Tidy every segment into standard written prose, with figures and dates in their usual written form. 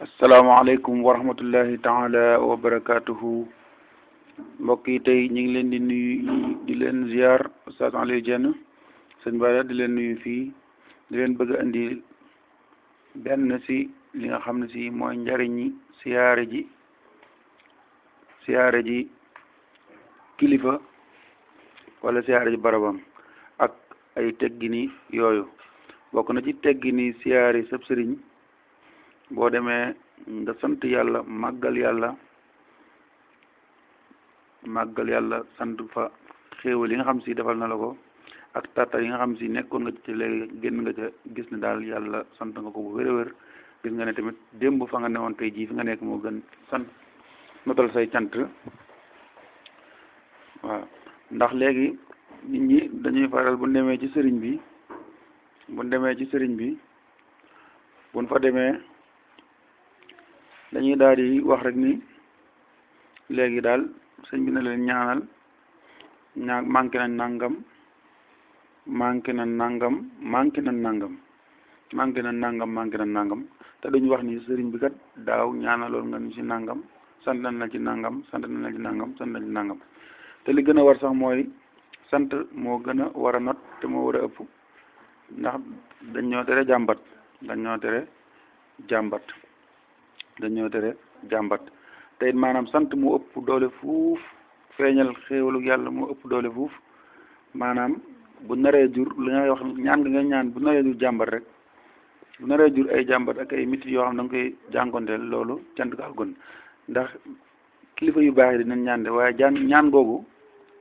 asalaamaaleykum wa rahmatullahi taala wa barakaatuhu mbokk yi tey ñu ngi leen di nuyu di leen ziar Oustaz Aliou Diène sëñ Bara di leen nuyu fii di leen bëgg a indi benn si li nga xam ne si mooy njariñi siyaare ji kilifa wala siyaare ji barabam ak ay teggini yooyu bokk na ci teggini siyaare sëb sëriñ boo demee nga sant yàlla màggal yàlla sant fa xéewal yi nga xam si defal na la ko ak tata yi nga xam si nekkoon nga ci léegi génn nga ca gis ne daal yàlla sant nga ko bu wér-wér gis nga ne tamit démb fa nga newoon tey jii fi nga nekk moo gën sant notal say cant waaw ndax léegi nit ñi dañuy faral bu demee ci sëriñ bi buñ fa demee dañuy daal di wax rek ni léegi daal sëñ bi na leen ñaanal manqué na nangam te duñu wax ni sëriñ bi kat daaw ñaanaloon nga ñu ci nangam sant nañ la ci nangam te li gën a war sax mooy sant moo gën a war a not te moo war a ëpp ndax dañ ñoo tere jàmbat te it maanaam sant moo ëpp doole fuuf feeñal xéewalu yàlla moo ëpp doole fuuf maanaam bu naree jur li ngay wax ñaan nga ñaan bu naree jur jàmbat rek bu naree jur ay jàmbat ak ay métit yoo xam da nga koy jànkonteel loolu cant gaal gon ndax kilifa yu baax yi dinañ ñaan de waaye ñaan googu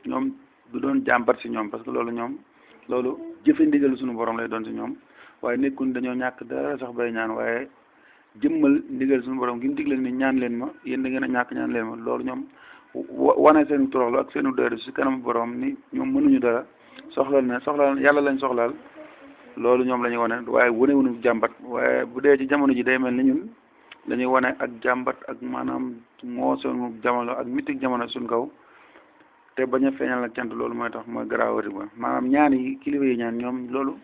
ñoom du doon jàmbat si ñoom parce que loolu jëfe ndigal suñu borom lay doon si ñoom waaye nekkul dañoo ñàkk dara sax bay ñaan waaye jëmmal ndigal suñu borom gi mu digle ni ñaan leen ma yéen da ngeen a ñàkk ñaan leen ma loolu ñoom wane seen toroxlu ak seenu doyru si kanam borom ni ñoom mënuñu dara soxlaal yàlla lañ soxlaal loolu ñoom la ñuy wane waaye wuñu jàmbat waaye bu dee ci jamono ji day mel ni ñun dañuy wane ak jàmbat ak maanaam moo sunu jamono ak mitig jamono suñ kaw te bañ a feeñal ak cant loolu mooy tax mooy garaawati ba maanaam ñaan yi kilifa yi ñaan ñoom loolu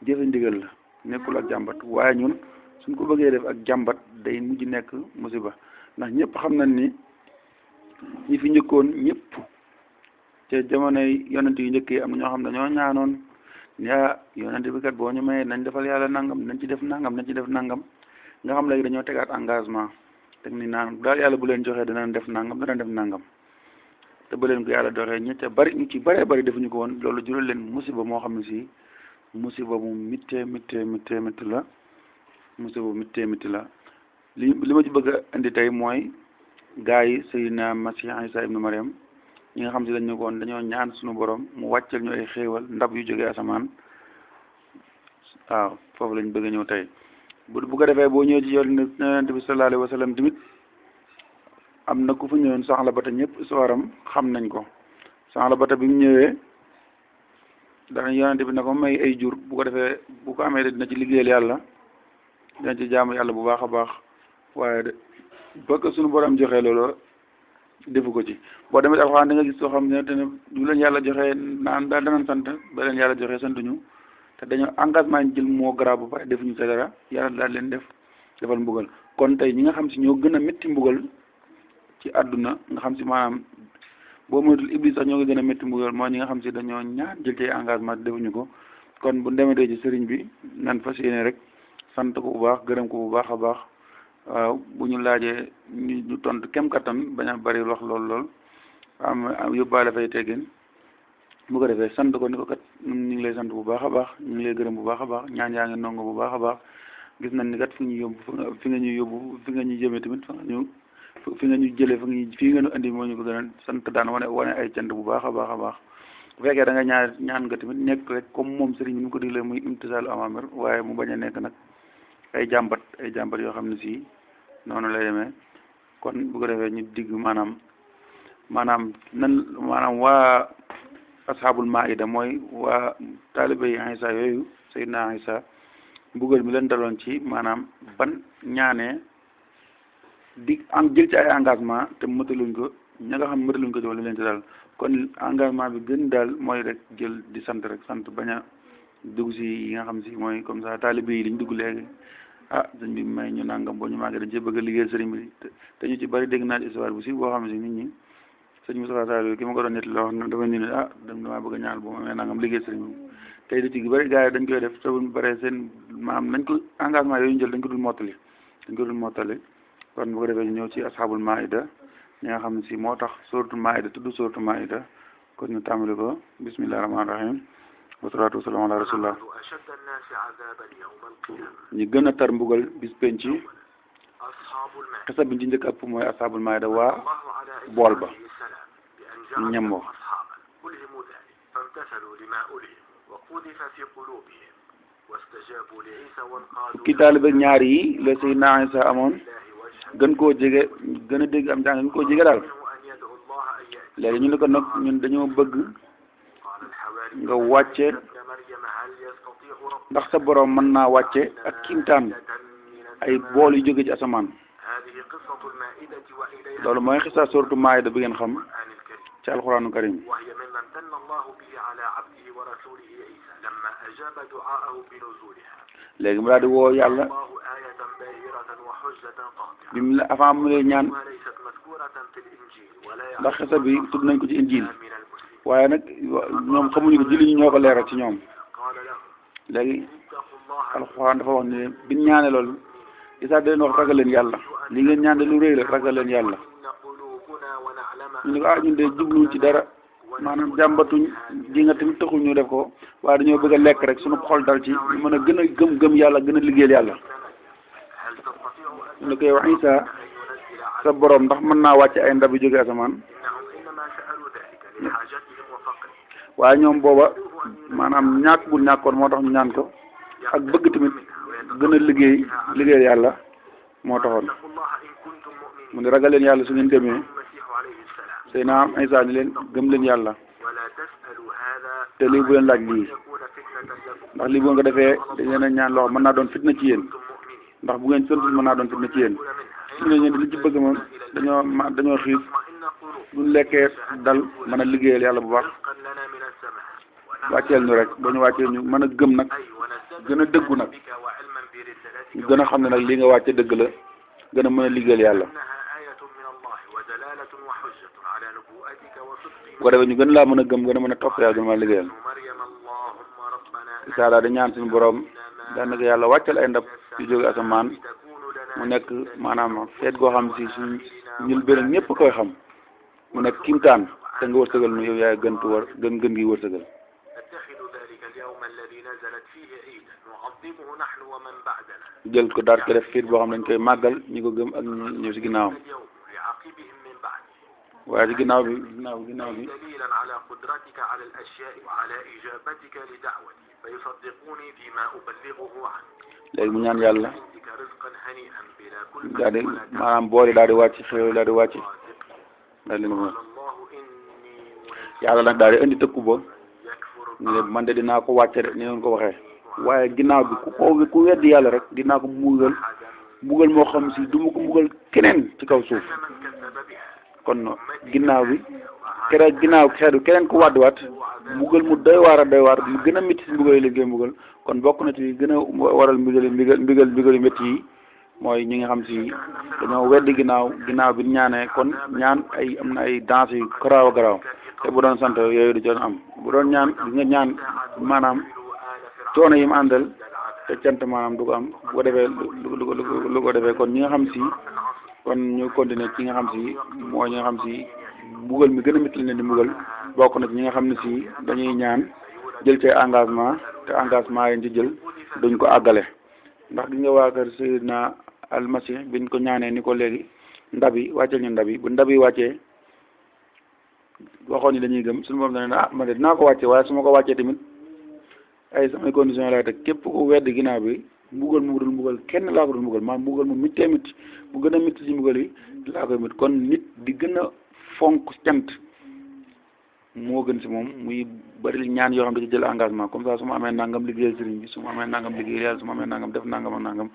jëfe ndigal la nekkul ak jàmbat waaye ñun suñ ko bëggee def ak jàmbat day mujj nekk musiba ndax ñëpp xam nañ ni ñi fi njëkkoon ñëpp te jamonoy yonent yu njëkk yi am na ñoo xam ne dañoo ñaanoon yaa yonent bi kat boo ñu mayee nañ defal yàlla nangam nañ ci def nangam nga xam léegi dañoo tegaat engagement teg ni naan daal yàlla bu leen joxee danañ def nangam te bu leen ko yàlla doxee ñu ci bari defuñu ko woon loolu jural leen musiba moo xam ne si musiba mu mittee la li ma ci bëgg a indi tey mooy gaa yi Seydina Masih Isa ibnu Mariam ñi nga xam si dañu ko woon dañoo ñaan suñu borom mu wàccal ñu ay xéewal ndab yu jógee asamaan waaw foofu lañ bëgg a ñëw tey bu ko defee boo ñëwee ci yonent bi sallallahu alayhi wa sallam tamit am na ku fa ñëwoon Soxla Bata ñëpp histoire am xam nañ ko Soxla Bata bi mu ñëwee dana yonent bi na ko may ay jur bu ko defee bu ko amee dina ci liggéeyal yàlla dina ci jaamu yàlla bu baax a baax waaye de ba ko suñu borom joxee loolu defu ko ci boo demee alxuraan da nga gis soo xam ne te du leen yàlla joxee naan daal danañ sant ba leen yàlla joxee santuñu te dañoo engagement ñu jël moo garab ba pare defuñu sa dara yàlla daal leen defal mbugal kon tey ñi nga xam si ñoo gën a métti mbugal ci àdduna nga xam si maanaam boo moytul iblis sax ñoo ngi gën a métti mbugal mooy ñi nga xam si dañoo ñaan jël ci engagement defuñu ko kon bu demetee ci sëriñ bi nan fas yéene rek sant ko bu baax gërëm ko bu baax a baax waaw bu ñu laajee ñu tontu kem kattan bañ a bari wax lool am yóbbaale fay teggin bu ko defee sant ko ni ko kat ñu ngi lay sant bu baax a baax ñu ngi lay gërëm bu baax a baax ñaan yaa ngi nongo bu baax a baax gis nañ ni kat fi nga ñuy yóbbu fi nga ñuy jëmee tamit fi nga ñu jëlee fii nga ñu andi moo ñu ko gën a sant daan wane ay cant bu baax a baax bu fekkee da nga ñaan nga tamit nekk rek comme moom sëriñ bi ñu ko diglee muy imtisaalu amaamir waaye mu bañ a nekk nag ay jàmbat yoo xam ne si noonu lay demee kon bu ko defee ñu digg maanaam waa ashabul maida mooy waa taalibe yi Isa yooyu Seydina Isa mbugal mi leen daloon ci maanaam ban ñaanee jël ci ay engagement te mëtaluñ ko ña nga xam mëtaluñ ko ci wala leen ci dal kon engagement bi gën daal mooy rek jël di sant bañ a dugg si yi nga xam si mooy comme ça taalibe yi liñ dugg léegi ah sëñ bi may ñu nangam boo ñu màggee dañ cee bëgg a liggéeyal sëriñ bi te ñu ci bari dégg naa ci histoire bu si boo xam ne si nit ñi sëñ Moustapha Sall ki ma ko doon nettali loo xam ne dafa ñu ne ah damaa bëgg a ñaan bu ma amee nangam liggéeyal sëriñ bi tey da ci bari gars yi dañ koy def te buñ baree seen maam nañ ko engagement yooyu ñu jël dañ ko dul mottali kon bu ko defee ñu ñëw ci ashabul maida ñi nga xam ne si moo tax suratul maida tudd suratul maida kon ñu tàmbali ko bismillahir rahmanir rahim wasalaatu wasalaam ala rasulillah ñi gën a tar mbugal bis penc xisa bi ci njëkk ëpp mooy ashabul maida waa bool ba ñam wa fukki taalibe ñaar yi la Seydina Isa amoon gën koo jege gën a dégg am jàng gën koo jege daal léegi ñu ne ko nag ñun dañoo bëgg nga wàcce ndax sa borom mën naa wàcce ak kiimtaan ay bool yu jóge ci asamaan loolu mooy xisa suratu Maayda bi ngeen xam ci alquranu karim léegi mu daal di woo yàlla bi mu la avant mu lay ñaan ndax xisa bi tudd nañ ko ci injil waaye nag ñoom xamuñu ko julli ñu ñoo ko leeral ci ñoom léegi alxuraan dafa wax ne bi ñu ñaane loolu Isaa da leen wax ragal leen yàlla li ngeen ñaan de lu rëy la ragal leen yàlla ñu ne ko ñun de jubluñ ci dara maanaam jàmbatuñ ji nga tamit taxul ñu def ko waaye dañoo bëgg a lekk rek suñu xol dal ci ñu mën a gën a gëm yàlla gën a liggéeyal yàlla ñu ne ko yow Isaa sa borom ndax mën naa wàcce ay ndab yu jóge asamaan waaye ñoom booba maanaam ñàkk bu ñàkkoon moo tax ñu ñaan ko ak bëgg tamit gën a liggéeyal yàlla moo taxoon mu ne ragal leen yàlla su ngeen demee Seydina Isa ni leen gëm leen yàlla te lii bu leen laaj lii ndax lii bu ngeen ko defee dañ leen a ñaan loo xam mën naa doon fitna ci yéen ndax bu ngeen sëntul mën naa doon fitna ci yéen su ne ñeen li ci bëgg moom dañoo xiif buñ lekkee dal mën a liggéeyal yàlla bu baax wàcceel ñu rek ba ñu wàccee ñu mën a gëm nag gën a dëggu nag ñu gën a xam ne nag lii nga wàcce dëgg la gën a mën a liggéeyal yàlla bu ko defee ñu gën laa mën a gëm gën a mën a topp yàlla gën a mën a liggéeyal Isaa daal di ñaan suñu borom daanaka yàlla wàccal ay ndab yu jóge asamaan mu nekk maanaam feet goo xam si suñ ñul beneen ñëpp koy xam mu nekk kimtaan te nga wërsëgal nu yow yaay gën gi wërsëgal jël ko daal ko def fiit boo xam dañ koy màggal ñi ko gëm ak ñi ñëw si ginnaawam waaye ci ginnaaw bi léegi mu ñaan yàlla daal di maanaam boole daal di wàcc xéwal daal di wàcc daal di leen yàlla nag daal di indi tëkku ba ne man de dinaa ko wàcce de ni ngeen ko waxee waaye ginnaaw bi ku weddi yàlla rek dinaa ko mbugal moo xam si du ma ko mbugal keneen ci kaw suuf kon ginnaaw bi xeetu keneen ku wàddiwaat mbugal mu doy waar lu gën a métti si mbugal yi lañ koy mbugal kon bokk na ci gën a waral mbugal yu métti yi mooy ñi nga xam si dañoo weddi ginnaaw bi ñaanee kon ñaan am na ay danse yu garaaw a garaaw te bu doon sant yooyu du doon am bu doon ñaan maanaam coono yi mu àndal te cant maanaam du ko am bu ko defee lu ko defee kon ñi nga xam si kon ñu continuer ci nga xam si mooy ñi nga xam si mbugal mi gën a métti leen di mbugal bokk na ci ñi nga xam ne si dañuy ñaan jël ci engagement te engagement yi ci jël duñ ko àggale ndax gi nga waa kër Seydina Almasi biñ ko ñaanee ni ko léegi ndab yi wàcceel ñu ndab yi bu ndab yi wàccee waxoon ni dañuy gëm suñu moom dana man de dinaa ko wàccee waaye su ma ko wàccee tamit ay samay condition laay teg képp ku wedd ginnaaw bi mbugal mu dul mbugal kenn laa ko dul mbugal maanaam mbugal mu mittee mitti bu gën a mitti ci mbugal yi laa koy mitt kon nit di gën a fonk cant moo gën si moom muy bari ñaan yoo xam ne da ci jël engagement comme ça su ma amee nangam liggéeyal sëriñ bi su ma amee nangam liggéeyal yàlla su ma amee nangam def nangam ak nangam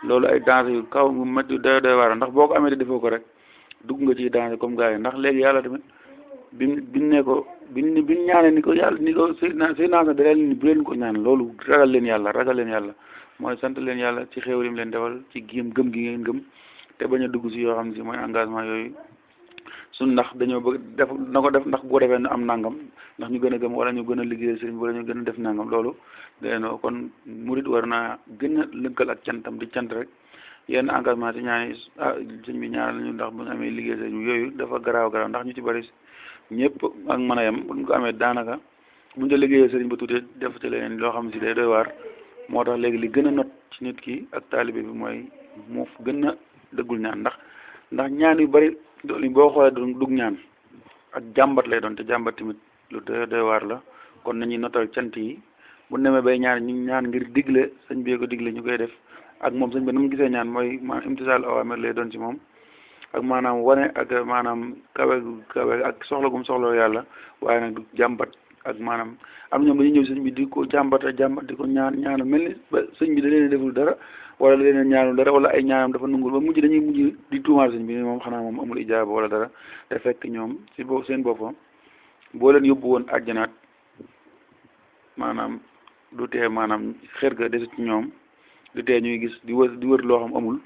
loolu ay danger yu kaw mu métti doy waar ndax boo ko amee te defoo ko rek dugg nga ci danger comme gars yi ndax léegi yàlla tamit biñ ne ko biñ ñaanee ni ko yàlla ni ko Seydina sa da leen ni bu leen ko ñaan loolu ragal leen yàlla mooy sant leen yàlla ci xéewal yi mu leen defal ci gëm gi ngeen gëm te bañ a dugg si yoo xam ne si mooy engagement yooyu suñ ndax dañoo bëgg def na ko def ndax bu ko defee am nangam ndax ñu gën a gëm wala ñu gën a liggéey sëriñ wala ñu gën a def nangam loolu deno kon murit war naa gën a lënkal ak cantam di cant rek yenn engagement ci ñaani sëñ bi ñaanal ñu ndax bu ñu amee liggéey sëriñ yooyu dafa garaaw ndax ñu ci bari ñëpp ak mën a yem buñ ko amee daanaka buñ ca liggéeyee sëriñ ba tuuti def ci leneen loo xam si day doy waar moo tax léegi li gën a not ci nit ki ak taalibe bi mooy mu gën a dëggul ñaan ndax ñaan yu bari li boo xoolee dug ñaan ak jàmbat lay doon te jàmbat tamit lu doy waar la kon nañuy notal cant yi bu nemee bay ñaan ñu ñaan ngir digle sëñ bi ko digle ñu koy def ak moom sëñ bi na mu gisee ñaan mooy maanaam imtisaal awaamir lay doon ci moom ak maanaam wane ak maanaam kawe ak soxla gum soxla yàlla waaye nag du jàmbat ak maanaam am ñoom dañuy ñëw sëñ bi di ko jàmbat di ko ñaan mel ni ba sëñ bi da leen deful dara wala da leen ñaanul dara wala ay ñaanam dafa nungul ba mujj dañuy mujj di tuumaal sëñ bi moom xanaa moom amul ijaaba wala dara te fekk ñoom si boobu seen boppam boo leen yóbbu woon àjjanaat maanaam du tee maanaam xër ga desu ci ñoom du tee ñuy gis di wër loo xam amul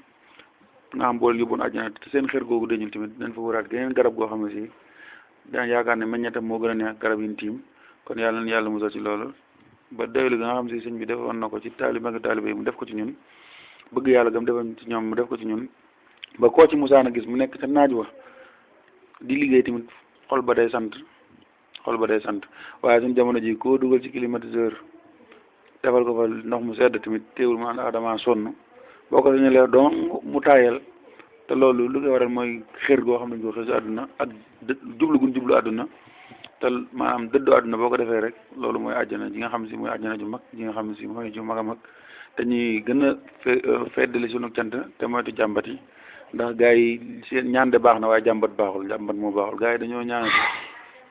nga xam boo leen yóbbu woon àjjanaat te seen xër googu dañul tamit dañ fa wëraat geneen garab goo xam ne si daan yaakaar ne meññetam moo gën a neex garab yi tiim kon yàlla na yàlla musal ci loolu ba doylu nga xam si sëñ bi defoon na ko ci taalibe yi mu def ko ci ñun bëgg yàlla gam defoon ci ñoom mu def ko ci ñun ba koo ci musaana gis mu nekk ca naaj wa di liggéey tamit xol ba day sant waaye suñ jamono ji koo dugal ci climatiseur defal ko fa ndox mu sedd tamit teewul ma dama sonn boo ko sañu leer doon mu taayal te loolu lu koy waral mooy xër goo xam ne ko xër si àdduna ak jublu gun jublu àdduna te maanaam dëddu àdduna boo ko defee rek loolu mooy àjjana ji nga xam si mooy àjjana ju mag ji nga xam si mooy ju mag a mag te ñuy gën a feddali sunu cant te moytu jàmbat yi ndax gars yi seen ñaan de baax na waaye jàmbat baaxul jàmbat moo baaxul gars yi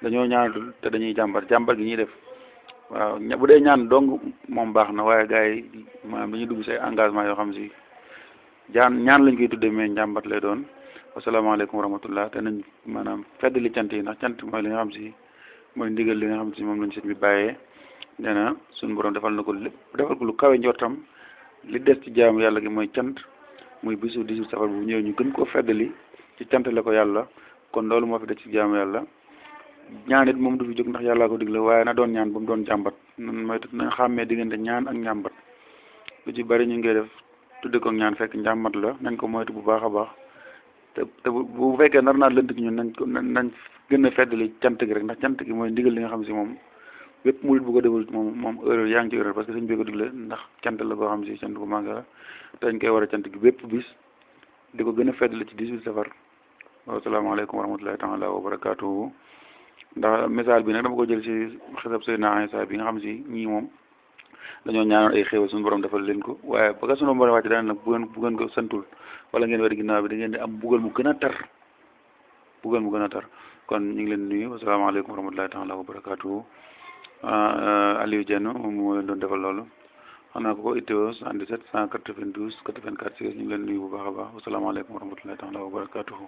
dañoo ñaanatul te dañuy jàmbat gi ñuy def waaw bu dee ñaan dong moom baax na waaye gars yi maanaam dañuy dugg say engagement yoo xam si ñaan lañ koy tuddee mais njàmbat lay doon wasalaamaaleykum wa rahmatullah te nañ maanaam feddali cant yi ndax cant mooy li nga xam si mooy ndigal li nga xam si moom lañ sëñ bi bàyyee nee na suñu borom defal na ko lépp defal ko lu kawe njortam li des ci jaamu yàlla gi mooy cant muy bisu 18 safar bu ñëw ñu gën koo feddali ci cant la ko yàlla kon loolu moo fi des ci jaamu yàlla ñaan it moom du fi jóg ndax yàllaa ko digle waaye na doon ñaan bu mu doon jàmbat nan mooy na xàmmee diggante ñaan ak njàmbat lu ci bari ñu ngi koy def tudde ko ñaan fekk njàmbat la nañ ko moytu bu baax a baax te bu fekkee nar naa lënt gi ñun nañ gën a feddali cant gi rek ndax cant gi mooy ndigal li nga xam si moom bépp murit bu ko deful moom erreur yaa ngi ci erreur parce que sëñ bi ko digle ndax cant la koo xam si cant gu màgg la te dañ koy war a cant gi bépp bis di ko gën a feddali ci 18 safar wasalaamaaleykum wa rahmatulahi taala wa barakaatuhu ndax message bi nag dama ko jël ci xisab Seydina Isa bi nga xam si ñii moom dañoo ñaanoon ay xéewal suñu borom defal leen ko waaye ba nga sunu borom wàcc daan nag bu ngeen ko santul wala ngeen wari ginnaaw bi da ngeen di am bugal mu gën a tar kon ñu ngi leen nuyu wasalaamaaleykum wa rahmatulahi taala wa barakaatuhu Aliou Dieng moom moo leen doon defal loolu xam naa ko itteewoo 77 192 84 6 ñu ngi leen nuyu bu baax a baax wasalaamaaleykum wa rahmatulahi taala wa barakaatuhu